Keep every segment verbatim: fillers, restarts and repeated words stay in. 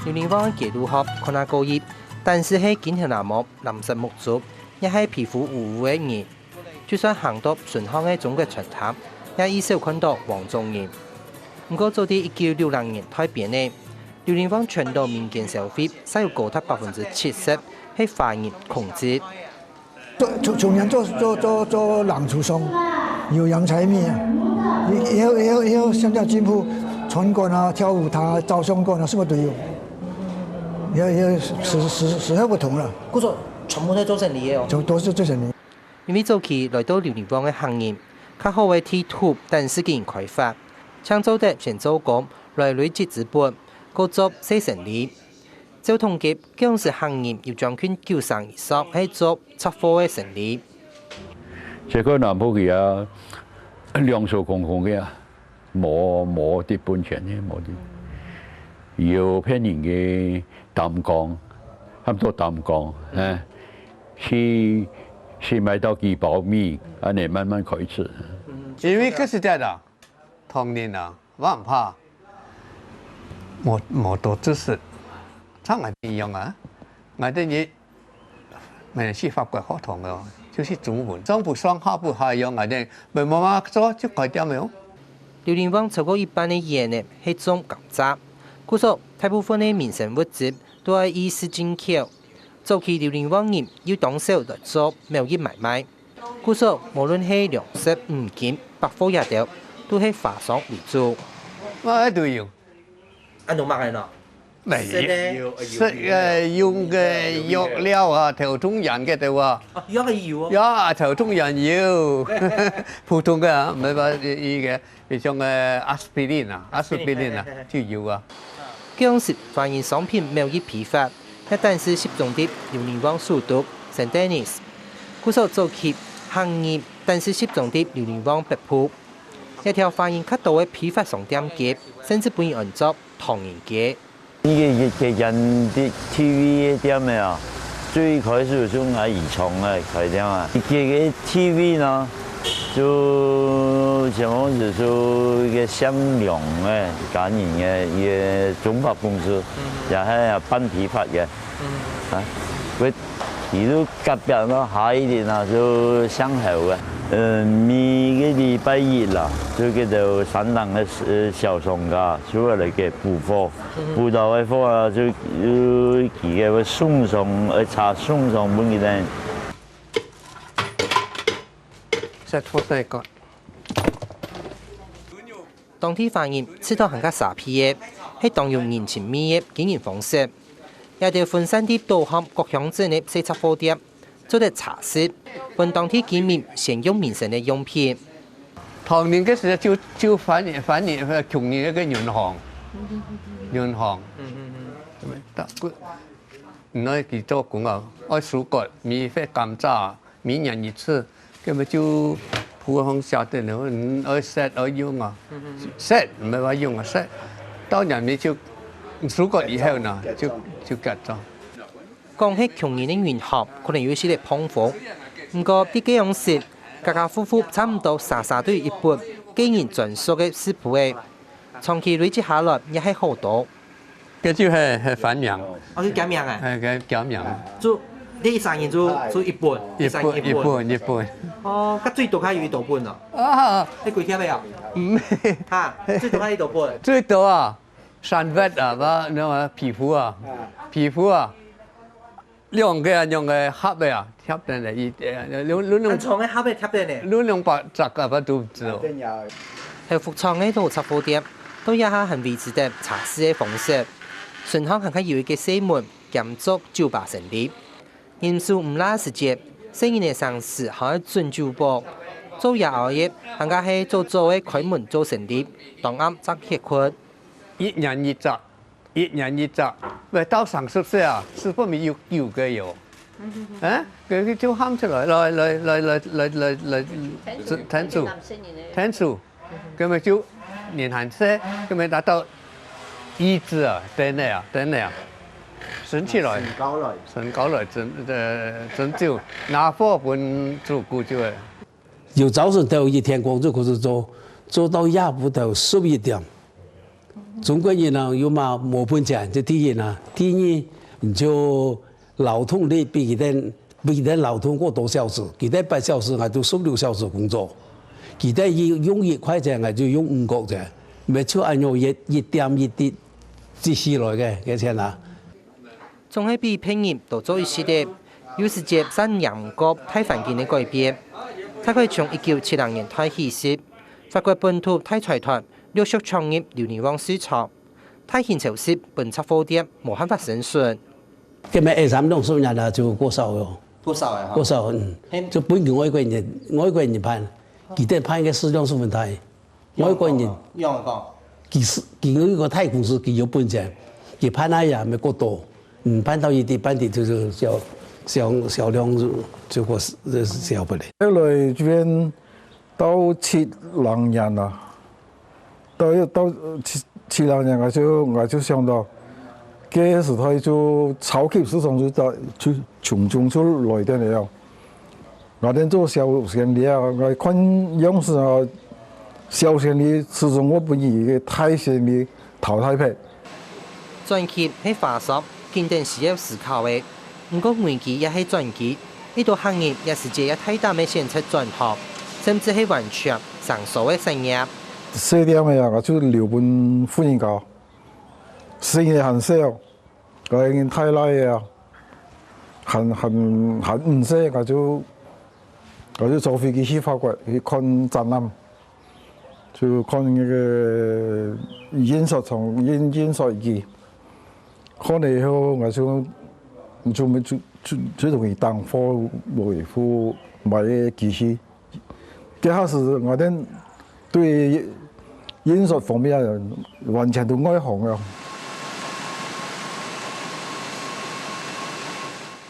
劉林旺个街路項看啊過意，但係係金頭那毛、藍色目珠，也係皮膚烏烏个人。就算行到順巷个中國餐廳，也已少看到黃種人。毋過早在一九六零年代邊仔，劉林旺全島民間消費，煞有高達百分之七十係華人控制。 做从从前做做做做冷厨师，有洋菜面啊，以以后以后以后现在进步，餐馆啊、跳舞堂啊、照相馆啊，什么都有。也也时时时候不同了，故所全部都做生理个哦。就都是做生理。因為早期來到劉林旺个客人，較好个地土等時間開發，正做得先做工來累積資本，過做細生理。照統計，該央時客人有將近九成以上係做雜貨个生理。結果南部佢啊，兩手空空个啊，無無得本錢个，無得，有騙人个擔工，喊做擔工，哎，去去買到幾包米，安尼慢慢開始。因為該時代啊，唐人啊， 毋怕，無無多知識，像𠊎等一樣啊，𠊎等也沒去法國學堂哦，就係中文，上不上下不下一樣，𠊎等沒媽媽做就開店了。劉林旺超過一半个園仔係種甘蔗，故所大部分个民生物資都愛依市進口。早期劉林旺人又當少來做貿易買賣， 故所無論係糧食、五金、百貨這兜，都係華商為主。麼个都有，安到麼个呢？沒食个食个用个藥料啊，頭痛藥个對哇？哦，藥个有哦。呀，頭痛藥有，普通个啊，沒辦法，一个一種个aspirin啊，aspirin啊，就有啊。該央時華人商品貿易批發，也單是集中在劉林旺首都聖德尼斯。故所早期行業單是集中在劉林旺北部。這條華人較多个批發商店街，甚至分人安做唐人街。一个一个間的TV个店个啊，最開始就係阿姨丈个開店啊，一个个TV呢， 就前往就係一个姓梁个家人个一个中百公司，也係辦批發个。啊，佢佢就隔壁那下一點啊，就姓侯个。呃，每个禮拜一啦，就佢兜山頂个呃小商家就會來个補貨，補到个貨啊，就就佢个會送上，愛車送上分佢等。 食出世个。當地華人食到還較沙鼻个，係當有人情味个經營方式。這兜分散在島項各鄉鎮个細雜貨店，做得茶食，分當地居民先用民生个用品。唐人个時候就就翻譯翻譯窮人个銀行，銀行。嗯嗯嗯。大个，你愛佢做工啊，愛收割，每月甘蔗，每年一次，根本就普通下的人，嗯，愛食愛用啊，食，毋係話用啊，食。到年尾就收割以後呢，就就割咗。 講係窮人个銀行，可能有一息仔膨風。毋過，在該央時，家家戶戶差毋多儕儕都有一本個人專屬个食譜仔，長期累積下來也係好多。這就係係番名，哦，係假名啊？係个假名，就你一儕人就就一本，一儕人本一本一本。哦，該最多還有幾多本哦？啊，你幾條个啊？嗯，哈，最多還有幾多本？最多啊，三月啊，把那个皮膚啊，皮膚啊，兩个啊，兩个盒个啊，貼等个一，呃，兩兩兩恁長个盒仔貼等呢？兩兩百隻啊，把肚子哦。係服裝个老雜貨店，到這下還維持等茶食个方式。順巷還較有一个細門，兼做酒吧生理。人手毋罅時節，細人仔生時還愛準酒保，做爺哀个，還較係早早个開門做生理，當暗正歇睏。一年一隻，一年一隻，喂，到三十歲啊，師傅咪有有个有，啊，佢佢就喊出來，來來來來來來來，天主，天主，根本就年還細，根本達到一隻啊，等个啊，等个啊，升起來，升高來，升高來，真呃真就拿貨分主顧就係。 由朝晨頭一點光就開始做，做到夜晡頭十一點。中國人啊，又嘛無本錢，這第一啊。第二，你就勞動力比佢等，比佢等勞動過多小時，佢等八小時，𠊎就十六小時工作，佢等用一塊錢，𠊎就用五角錢，乜就恁樣一，一點一滴積起來个，个錢啊。總係比別人多做一息仔，有時節正贏毋過大環境个改變。大概從一九七零年代起勢，法國本土大財團陸續搶入榴槤王市場，大型超市、本雜貨店無辦法生存。這麼个二三兩十年了就過少了，過少了哈。過少，嗯，就分外國人，外國人辦，佢等辦个數量十分大。 外國人，仰會講？佢係，佢有一個大公司，佢有本錢，佢辦哪樣乜過多，嗯，辦到一滴半滴就是銷，銷，銷量就，就過，呃，銷不了。後來這邊到七零年啊，到，到七，七零年，𠊎就，𠊎就想到，該時代就超級市場就在，就從中就來个了。 𠊎等做小生理啊，𠊎看樣式啊，小生理始終會分佢个大生理淘汰忒。轉型係花樁，緊等需要思考个。毋過危機也係轉機，一兜客人也時節也大膽个選擇轉行，甚至係完全生疏个產業。細店个啊，𠊎就留分婦人家，生意還少。 𠊎个大倈仔啊，還，還，還毋細，𠊎就，𠊎就坐飛機去法國去看展覽，就看該个印刷廠，印，印刷機。看了以後，𠊎就，就，就，就，就同佢訂貨，落去付，買个機器。 該下時𠊎等對印刷方面啊，完全都外行啊。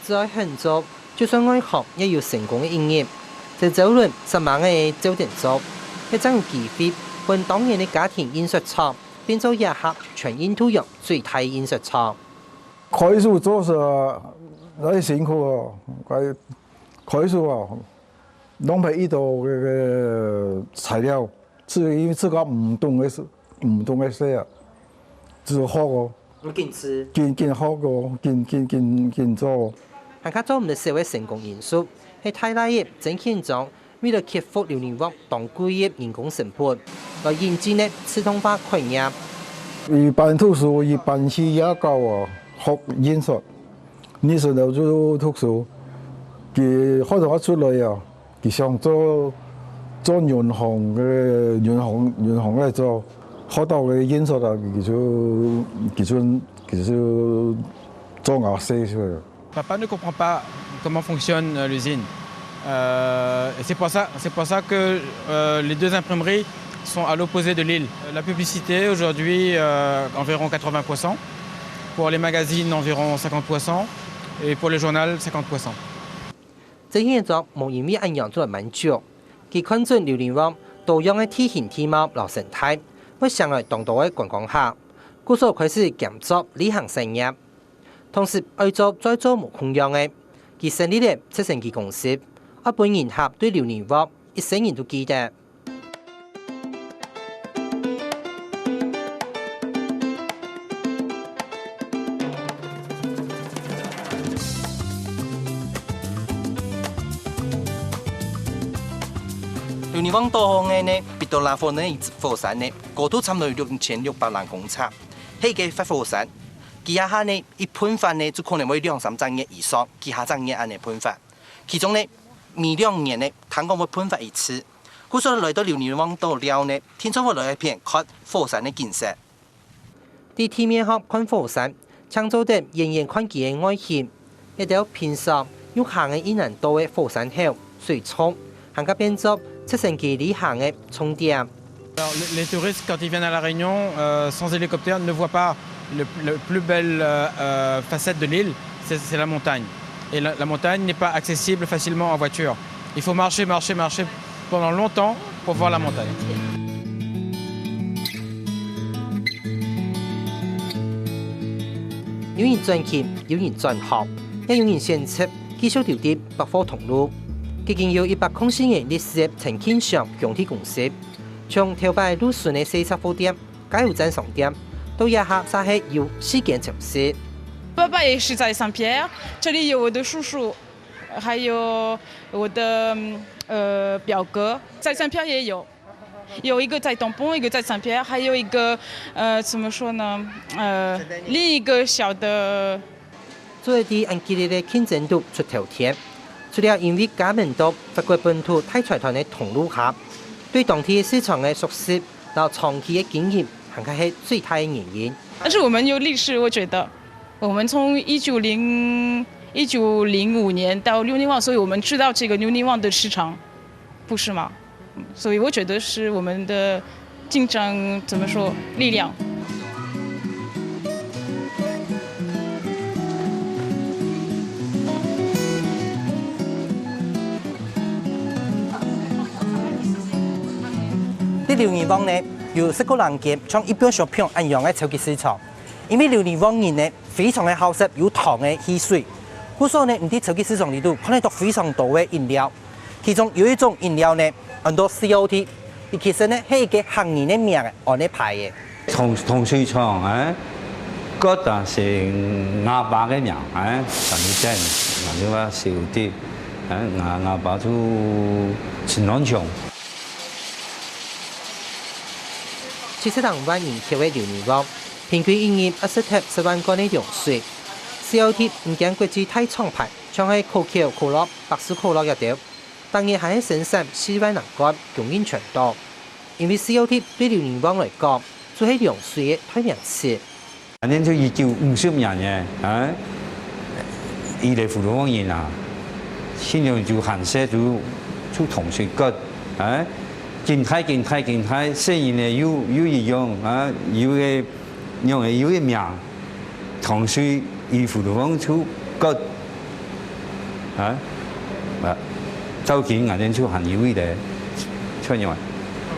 只愛肯做，就算外行也有成功个一日。鄭昭倫煞猛仔照等做，這正有機會分當年个家庭印刷廠變做這下全印度洋最大个印刷廠。開始做時啊，還辛苦哦，開，開始啊， 弄忒一兜个，个材料，自，因為自家毋懂个事，毋懂个事啊，只學哦。緊試。緊，緊學哦，緊，緊，緊，緊做。還較做毋得少个成功因素，係大倈仔曾慶章為了克服榴槤王當貴个人工成本，來引進了自動化概念。佢搬圖書，佢搬去雅高哦，學印刷。 二十歲就讀書，佢學堂一出來啊，佢想做，做銀行个，銀行，銀行个做，學到个印刷啊，佢就，佢就，佢就做𠊎細出來。Papa ne comprend pas comment fonctionne euh, l'usine. Euh, et c'est pour ça, c'est pour ça que euh, les deux imprimeries sont à l'opposé de l'île. La publicité aujourd'hui, euh, environ quatre-vingts pour cent. Pour les magazines, environ cinquante pour cent. Et pour le journal, cinquante pour cent. 曾慶章無因為恁樣做得滿足，佢看準榴槤王多樣个地形地貌摎生態，會吸引來當多个觀光客，故所開始兼做旅行產業。同時愛做再做無共樣个，佢成立了直升機公司，愛分人客對榴槤王一生人都記得。 榴槤王島項个呢，Pito Lafon呢，一座火山呢，高度差毋多有六千六百零公尺，係一個活火山。佢這下呢，一噴發呢，就可能會兩三隻月以上，幾下隻月恁呢噴發。其中呢，每兩年呢，聽講會噴發一次。 故所來到榴槤王島尞呢，定著會來這片看火山个景色。在地面項看火山，淨做得遠遠看佢个外形。一兜平常用行个已難到个火山口、水沖，還較變做直升機旅行个終點。Alors, les, les touristes, quand ils viennent à La Réunion, euh, sans hélicoptère, ne voient pas le, le plus belle euh, euh, facette de l'île, c'est, c'est la montagne. Et la, la montagne n'est pas accessible facilement en voiture. Il faut marcher, marcher, marcher pendant longtemps pour voir la montagne. 有人轉型，有人轉行，也有人選擇繼續留在百貨通路。已經有一百空四年歷史个陳慶祥兄弟公司，從頭擺路脣个細雜貨店、加油站商店，到這下煞係有四間超市。爸爸也是在 Saint-Pierre，這裡有我的叔叔，還有我的呃表哥，在 Saint-Pierre 也有，有一個在 Tampon，一個在 Saint-Pierre，還有一個呃怎麼說呢？呃，另一個小的做得在恁激烈个競爭肚出頭天。除了因為加盟到法國本土大財團个通路下，對當地市場个熟悉摎長期个經營，還較係最大个原因。但是我們有歷史，我覺得我們從一九零一九零五年到 Liuning Wang，所以我們知道這個 Liuning Wang 的市場，不是嗎？所以我覺得是我們的競爭怎麼說力量。在 Liuning Wang 呢，有十個零間像一般小平恁樣个超級市場，因為 Liuning Wang 人呢非常个好食有糖个汽水，故所呢，你在超級市場裡肚看得到非常多个飲料。 其中有一種飲料呢，安到 C O T，佢其實呢係一個客人个名，安呢排个。糖糖水廠，哎，該單是吾爸个名，哎，陳立正，吾就話小弟，哎，吾吾爸就陳安祥。七十零萬人口个 Liuning Wang，平均一日愛食忒十萬罐个涼水。C O T毋驚國際大廠牌，像係可口可樂、百事可樂這兜。 逐日還係生產四萬零罐供應全島。因為 C O T 對 Liuning Wang 來講，就係涼水个代名詞。恁樣就一九五十年个，啊，佢來福佬人啊，盡量就還食就就糖水割，啊，緊大緊大緊大，細人仔又又一樣，啊，有个樣个有个名。 糖水佢福佬人就割，啊，啊，到今𠊎兜就還有一個傳統，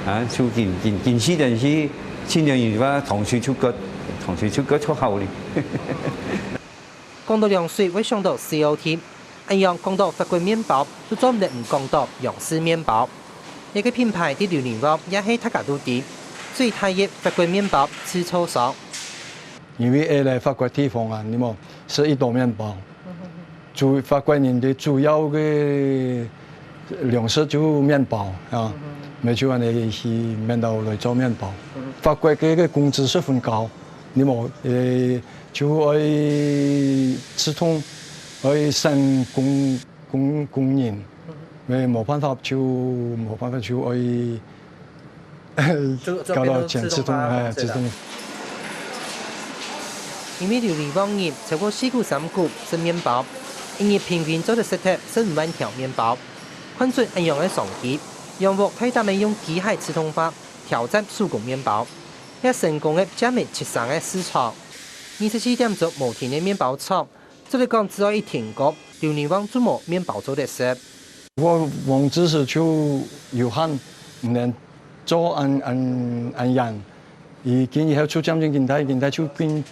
啊，就今今今時今日，盡量人話糖水就割，糖水就割就好哩。講到涼水會想到 C O T，恁樣講到法國麵包，就做毋得毋講到楊氏麵包。這個品牌在 Liuning Wang 也係大家都知，最大个法國麵包製造商。 因為這個法國地方啊，你無食一多麵包，主法國人个主要个糧食就麵包啊，乜就恁樣去面頭來做麵包。法國个个工資十分高，你無呃就愛自動愛省工工工人，乜無辦法就無辦法就愛。 就就搞到變成自動化全自動，哎，方式了自動。因為流連旺人超過四股三股食麵包，一日平均做得食忒十五萬條麵包。看準恁樣个商機，楊屋大膽个用機械自動化挑戰手工麵包，也成功个佔領七成个市場。二十四點鐘無停个麵包廠，做得講只愛一停工，流連旺就無麵包做得食。 我王子時就有限，毋能做恁恁恁樣。佢今以後出漸漸緊大緊大就緊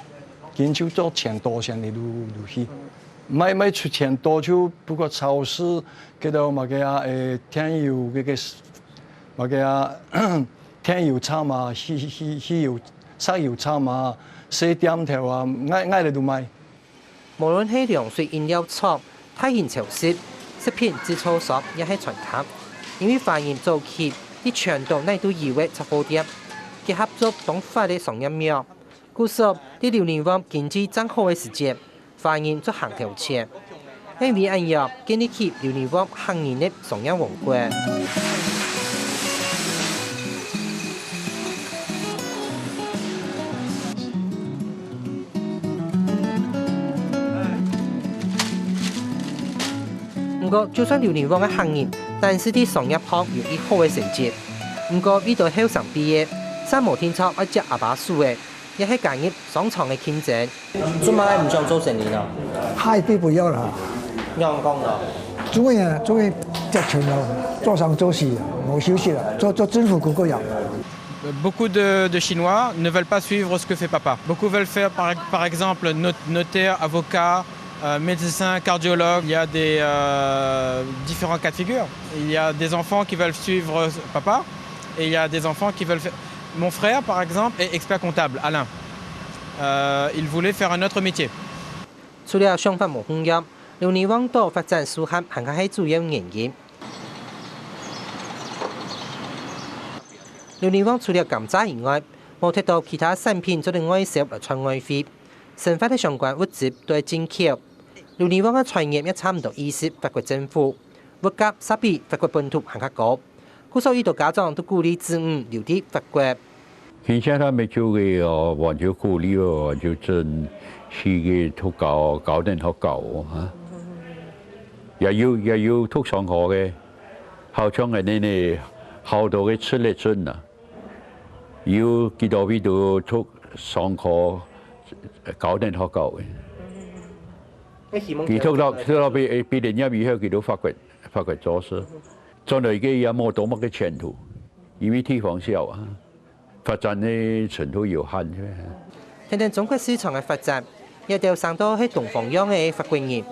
緊就做錢多先的路路去。賣賣出錢多就不過超市，該到麼个啊，誒，添油該个麼个啊，添油站啊，汽汽汽油石油站啊，細店頭啊，愛愛來都賣。 無論係涼水飲料廠、大型超市、食品製造商也係餐廳，因為華人早期在全島哪都有个雜貨店，結合做當闊个商業網。故所，在流連旺經濟正好个時節，華人做行頭前。因為恁樣，建立起流連旺行人个商業王國。 毋過，就算流連旺个行人，但係在商業項有已好个成績，毋過，為著後生畢業，煞無定著愛接阿爸手个，也係加入商場个競爭。做麼个毋想做生理呢？太必不要了。仰講呢？中意啊，中意接錢咯，做生做死啊，無休息了，做做政府工作樣。 Beaucoup de, de Chinois ne veulent pas suivre ce que fait papa. Beaucoup veulent faire, par, par exemple, not- notaire, avocat, euh, médecin, cardiologue. Il y a des euh, différents cas de figure. Il y a des enfants qui veulent suivre papa et il y a des enfants qui veulent faire... Mon frère, par exemple, est expert comptable, Alain. Euh, il voulait faire un autre métier. 除了想法無共樣，榴槤王島發展書涵還較係主要原因。榴槤王除了甘蔗以外，無忒多其他產品做得外銷來賺外匯，生活个相關物資都愛進口。榴槤王个產業也差毋多依賴法國政府，物價煞比法國本土還較高。 故所以多家長都鼓勵子女留在法國。現在他們就个哦，完全鼓勵哦，就真去个讀高，高等學校哦，啊。也有，也有讀商科个，好像恁呢呢，好多个出來準啊，有幾多位都讀商科，高等學校个。佢讀到，讀到畢，畢業以後，佢都法國，法國做事。 轉來个也無多麼个前途，因為地方小啊，發展个程度有限。跈等中國市場个發展，這兜生到係東方樣个法國人，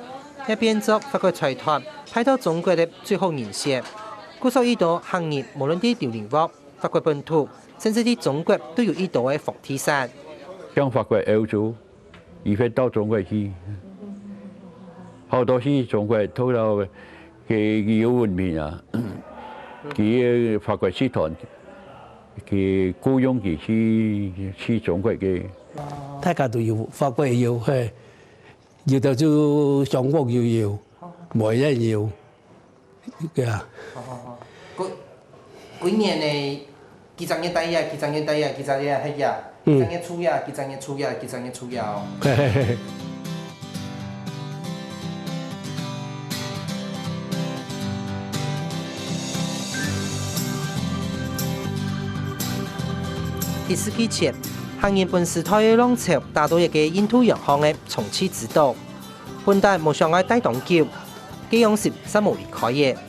也變做法國財團派到中國个最好人選。故所以多客人無論在榴槤王、法國本土，甚至在中國都有已多个房地產。像法國、歐洲， 佢會到中國去。好多去中國讀到个有文憑啊，佢法國集團，佢僱用佢去，去中國个。大家都有，法國也有，嘿，有的就中國也有，無也有。 對啊。幾年呢？幾隻月戴啊？幾隻月戴啊？幾隻月係啊？嗯。幾隻月出啊？幾隻月出啊？幾隻月出啊？哦。第十世紀前，客人分時代个浪潮打到一個印度洋項个衝擊之島。 本旦無想愛戴當久，該央時煞無離開个。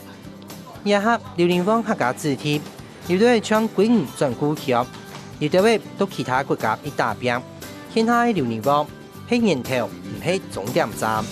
這下，榴槤王客家子弟，有兜仔像歸女轉故鄉，有兜仔到其他國家去打拚。現下个榴槤王，係源頭，毋係終點站。